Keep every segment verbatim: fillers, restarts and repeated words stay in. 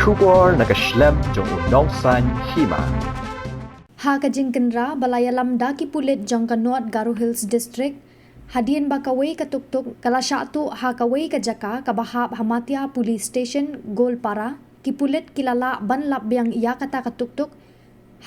Khubor na ka shlem jong u nongsan hima. Ha ka jingkynra ba la ïalam da ki pulit jong ka North Garo Hills District, hadien ba kawei ka tuktuk ka la shah tuh ha kawei ka jaka kaba hap ha Matia Police Station, Goalpara, ki pulit ki la lah ban lap biang ïa kata ka tuktuk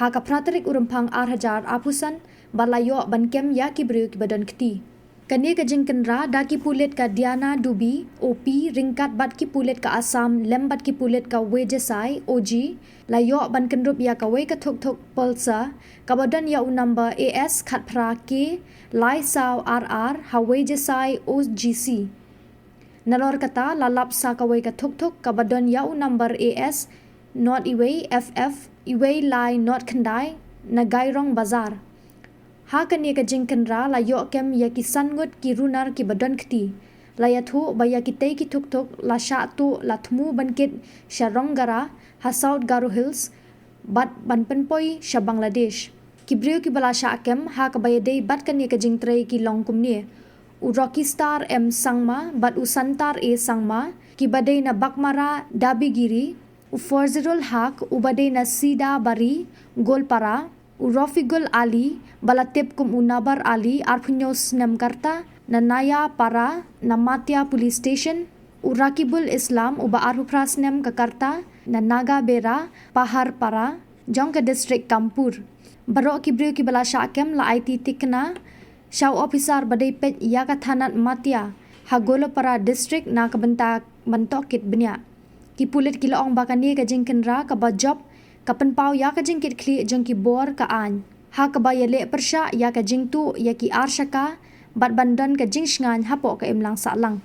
ha ka phra tarik u Rymphang ar hajar arphew san, ba la ïoh ban kem ïa ki briew kiba don kti. Kane ka jingkynra da ki pulit ka Diana Dubi, O P, ryngkat bad ki pulit ka Assam lem bad ki pulit ka Waijesai, O G, la ïoh ban kynrup ïa kawei ka tuktuk Pulsar kaba don ïa u number A S khatphra K lai saw ar ar ha Waijesai, O G C. Nalor kata la lap sa kawei ka tuktuk kaba don ïa u number A S not iwei F F iwei lai not khyndai na Gairong Bazar. Ha kane ka jingkynra la ïoh kem ïa ki san ngut ki runar kiba don kti. La ïathuh ba ïa kitei ki tuktuk la shah tuh la thmu ban kit sha Ronggara ha South Garo Hills bad ban pynpoi sha Bangladesh. Ki briew kiba la shah kem ha kaba ïadei bad kane ka jingtrei ki long kumne: u Rocky Star M Sangma bad u Santar A Sangma, kiba dei na Bakmara Dabigiri, u Forzirul Haq uba dei na Sidabari, Goalpara, u Rofiqul Ali ba la tip kum u Nabar Ali, arphew hynñiew snem ka rta, na Nayapara na Matia Police Station, u Rakibul Islam uba arphew phra snem ka rta, na Nagabera, Paharpara, jong ka district Kampur. Baroh ki briew kiba la shah kem la aiti thikna sha u ophisar ba dei peit ïa ka thanat Matia ha Goalpara district na ka bynta ban tohkit bniah. Ki pulit ki la ong ba kane ka jingkynra kaba jop ka pynpaw ïa ka jingkitkhlieh jong ki bor ka aiñ, ha kaba ïaleh pyrshah ïa ka jingtuh ïa ki ar shaka bad ban don ka jingshngaiñ hapoh ka imlang sahlang.